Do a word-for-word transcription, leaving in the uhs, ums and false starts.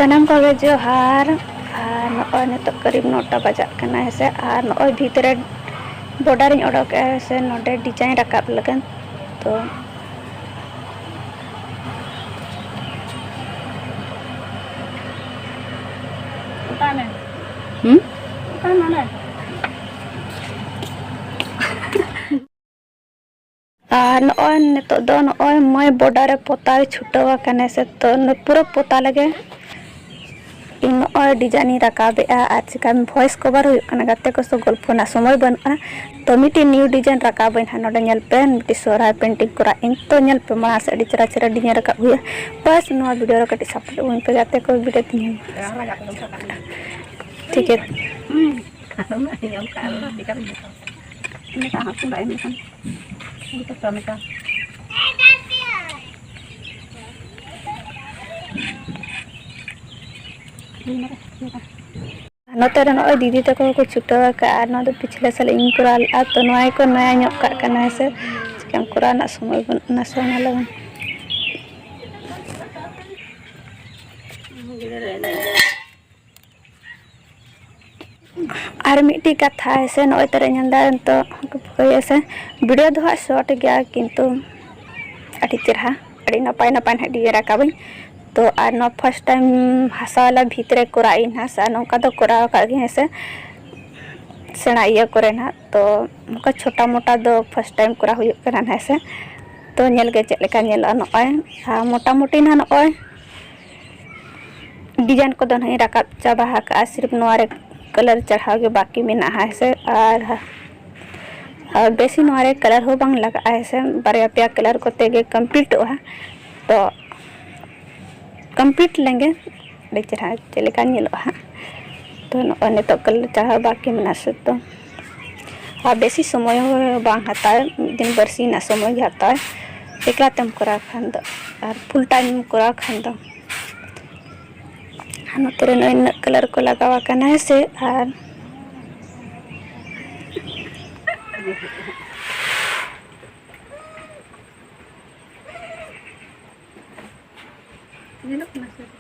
ᱥᱟᱱᱟᱢ ᱠᱚᱜᱮ ᱡᱚᱦᱟᱨ᱾ ᱟᱨ ᱱᱚᱜᱼᱚᱭ ᱱᱤᱛᱚᱜ ᱠᱟᱹᱨᱤᱵ ᱱᱚᱴᱟ ᱵᱟᱡᱟᱜ ᱠᱟᱱᱟ, ᱦᱮᱸ ᱥᱮ᱾ ᱟᱨ ᱱᱚᱜᱼᱚᱭ ᱵᱷᱤᱛ ᱨᱮ border ᱤᱧ ᱚᱰᱚᱠᱮᱜᱼᱟ, ᱦᱮᱸ ᱥᱮ, ᱱᱚᱰᱮ design ᱨᱟᱠᱟᱵ ᱞᱟᱹᱜᱤᱫ᱾ ᱛᱚ ᱚᱠᱟᱭ ᱢᱮ? ᱦᱩᱸ? ᱚᱠᱟᱭ ᱢᱮ ᱚᱸᱰᱮ? ᱟᱨ ᱱᱚᱜᱼᱚᱭ ᱱᱤᱛᱚᱜ ᱫᱚ ᱱᱚᱜᱼᱚᱭ ᱢᱟᱹᱭ border ᱨᱮ ᱯᱚᱛᱟᱣ ᱪᱷᱩᱴᱟᱹᱣ ᱟᱠᱟᱱᱟᱭ ᱥᱮ, ᱛᱚ ᱯᱩᱨᱟᱹ ᱯᱚᱛᱟᱣ ᱞᱮᱜᱮ᱾ ᱤᱧ ᱱᱚᱜᱼᱚᱭ design ᱤᱧ ᱨᱟᱠᱟᱵᱮᱜᱼᱟ ᱟᱨ ᱪᱤᱠᱟᱹ voice cover ᱦᱩᱭᱩᱜ ᱠᱟᱱᱟ, ᱜᱟᱛᱮ ᱠᱚ ᱥᱟᱶ ᱜᱚᱞᱯᱷᱚ ᱨᱮᱱᱟᱜ ᱥᱚᱢᱚᱭ ᱵᱟᱹᱱᱩᱜᱼᱟ᱾ ᱛᱚ ᱢᱤᱫᱴᱤᱡ new design ᱨᱟᱠᱟᱵᱟᱹᱧ ᱦᱟᱸᱜ, ᱱᱚᱰᱮ ᱧᱮᱞ ᱯᱮ, ᱢᱤᱫᱴᱤᱡ ᱥᱚᱦᱨᱟᱭ painting ᱠᱚᱨᱟᱣ ᱤᱧ᱾ ᱛᱚ ᱧᱮᱞ ᱯᱮ ᱢᱟᱲᱟᱝ ᱥᱮᱫ, ᱟᱹᱰᱤ ᱪᱮᱦᱨᱟ ᱪᱮᱦᱨᱟ design ᱨᱟᱠᱟᱵ ᱦᱩᱭᱩᱜᱼᱟ᱾ ᱵᱟᱥ ᱱᱚᱣᱟ video ᱨᱮ ᱠᱟᱹᱴᱤᱡ support ᱟᱹᱜᱩᱧ ᱯᱮ ᱜᱟᱛᱮ ᱠᱚ, video ᱛᱤᱧ ᱴᱷᱤᱠ ᱜᱮᱭᱟ᱾ ᱱᱚᱛᱮ ᱨᱮ ᱱᱚᱜᱼᱚᱭ ᱫᱤᱫᱤ ᱛᱟᱠᱚ ᱠᱚ ᱪᱷᱩᱴᱟᱹᱣ ᱟᱠᱟᱫᱼᱟ, ᱟᱨ ᱱᱚᱣᱟ ᱫᱚ ᱯᱤᱪᱷᱞᱟᱹ ᱥᱟᱞ ᱤᱧ ᱠᱚᱨᱟᱣ ᱞᱮᱫᱼᱟ, ᱛᱚ ᱱᱚᱣᱟ ᱜᱮᱠᱚ ᱱᱚᱭᱟ ᱧᱚᱜ ᱠᱟᱜ ᱠᱟᱱᱟ, ᱦᱮᱸ ᱥᱮ᱾ ᱪᱤᱠᱟᱹᱢ ᱠᱚᱨᱟᱣ ᱨᱮᱱᱟᱜ ᱥᱚᱢᱚᱭ ᱵᱟᱹᱱᱩᱜ ᱱᱟᱥᱮ ᱚᱱᱟ ᱞᱟᱹᱜᱤᱫ᱾ ᱟᱨ ᱢᱤᱫᱴᱤᱡ ᱠᱟᱛᱷᱟ, ᱦᱮᱸ ᱥᱮ, ᱱᱚᱜᱼᱚᱭ ᱛᱚᱨᱟ ᱧᱮᱞ ᱮᱫᱟ ᱱᱤᱛᱚᱜ ᱠᱚ ᱯᱩᱠᱟᱹᱭᱟ ᱥᱮ, video ᱫᱚ ᱦᱟᱸᱜ short ᱜᱮᱭᱟ, ᱠᱤᱱᱛᱩ ᱟᱹᱰᱤ ᱪᱮᱨᱦᱟ, ᱟᱹᱰᱤ ᱱᱟᱯᱟᱭ ᱱᱟᱯᱟᱭ ᱱᱟᱦᱟᱜ design ᱨᱟᱠᱟᱵᱟᱹᱧ᱾ ᱛᱚ ᱟᱨ ᱱᱚᱣᱟ first time ᱦᱟᱥᱟ ᱣᱟᱞᱟ ᱵᱷᱤᱛ ᱨᱮ ᱠᱚᱨᱟᱣ ᱤᱧ ᱱᱟᱦᱟᱜ, ᱥᱮ ᱱᱚᱝᱠᱟ ᱫᱚ ᱠᱚᱨᱟᱣ ᱟᱠᱟᱫ ᱜᱤᱭᱟᱹᱧ, ᱦᱮᱸ ᱥᱮ, ᱥᱮᱬᱟ ᱤᱭᱟᱹ ᱠᱚᱨᱮ ᱱᱟᱦᱟᱜ᱾ ᱛᱚ ᱱᱚᱝᱠᱟ ᱪᱷᱳᱴᱟ ᱢᱳᱴᱟ ᱫᱚ first time ᱠᱚᱨᱟᱣ ᱦᱩᱭᱩᱜ ᱠᱟᱱᱟ ᱱᱟᱦᱟᱜ, ᱦᱮᱸ ᱥᱮ᱾ ᱛᱚ ᱧᱮᱞ ᱜᱮ ᱪᱮᱫ ᱞᱮᱠᱟ ᱧᱮᱞᱚᱜᱼᱟ ᱱᱚᱜᱼᱚᱭ, ᱟᱨ ᱢᱳᱴᱟᱢᱩᱴᱤ ᱱᱟᱦᱟᱜ ᱱᱚᱜᱼᱚᱭ design ᱠᱚᱫᱚ ᱱᱟᱦᱟᱜ ᱤᱧ ᱨᱟᱠᱟᱵ ᱪᱟᱵᱟ ᱟᱠᱟᱫᱼᱟ, ᱥᱤᱨᱯ ᱱᱚᱣᱟ ᱨᱮ colour ᱪᱟᱲᱦᱟᱣ ᱜᱮ ᱵᱟᱹᱠᱤ ᱢᱮᱱᱟᱜᱼᱟ, ᱦᱮᱸ ᱥᱮ᱾ ᱟᱨ, ᱟᱨ ᱵᱮᱥᱤ ᱱᱚᱣᱟ ᱨᱮ colour ᱦᱚᱸ ᱵᱟᱝ ᱞᱟᱜᱟᱜᱼᱟ, ᱦᱮᱸ ᱥᱮ, ᱵᱟᱨᱭᱟ ᱯᱮᱭᱟ colour ᱠᱚᱛᱮ ᱜᱮ completeᱚᱜᱼᱟ᱾ ᱛᱚ complete ᱞᱮᱱᱜᱮ ᱟᱹᱰᱤ ᱪᱮᱨᱦᱟ ᱪᱮᱫ ᱞᱮᱠᱟ ᱧᱮᱞᱚᱜᱼᱟ ᱦᱟᱸᱜ᱾ ᱛᱚ ᱱᱚᱜᱼᱚᱭ ᱱᱤᱛᱚᱜ colour ᱪᱟᱲᱦᱟᱣ ᱵᱟᱹᱠᱤ ᱢᱮᱱᱟᱜᱼᱟ ᱥᱮ, ᱛᱚ ᱟᱨ ᱵᱮᱥᱤ ᱥᱚᱢᱚᱭ ᱦᱚᱸ ᱵᱟᱝ ᱦᱟᱛᱟᱣᱟ, ᱢᱤᱫ ᱫᱤᱱ ᱵᱟᱨᱥᱤᱧ ᱨᱮᱱᱟᱜ ᱥᱚᱢᱚᱭ ᱜᱮ ᱦᱟᱛᱟᱣᱟᱭ, ᱮᱠᱞᱟ ᱛᱮᱢ ᱠᱚᱨᱟᱣ ᱠᱷᱟᱱ ᱫᱚ᱾ ᱟᱨ full time ᱮᱢ ᱠᱚᱨᱟᱣ ᱠᱷᱟᱱ ᱫᱚ᱾ ᱟᱨ ᱱᱚᱛᱮ ᱨᱮ ᱱᱚᱜᱼᱚᱭ ᱱᱩᱱᱟᱹᱜ colour ᱠᱚ ᱞᱟᱜᱟᱣ ᱟᱠᱟᱱᱟ, ᱦᱮᱸ ᱥᱮ᱾ ᱟᱨ ᱧᱮᱞᱚᱜ ᱠᱟᱱᱟ ᱥᱮ?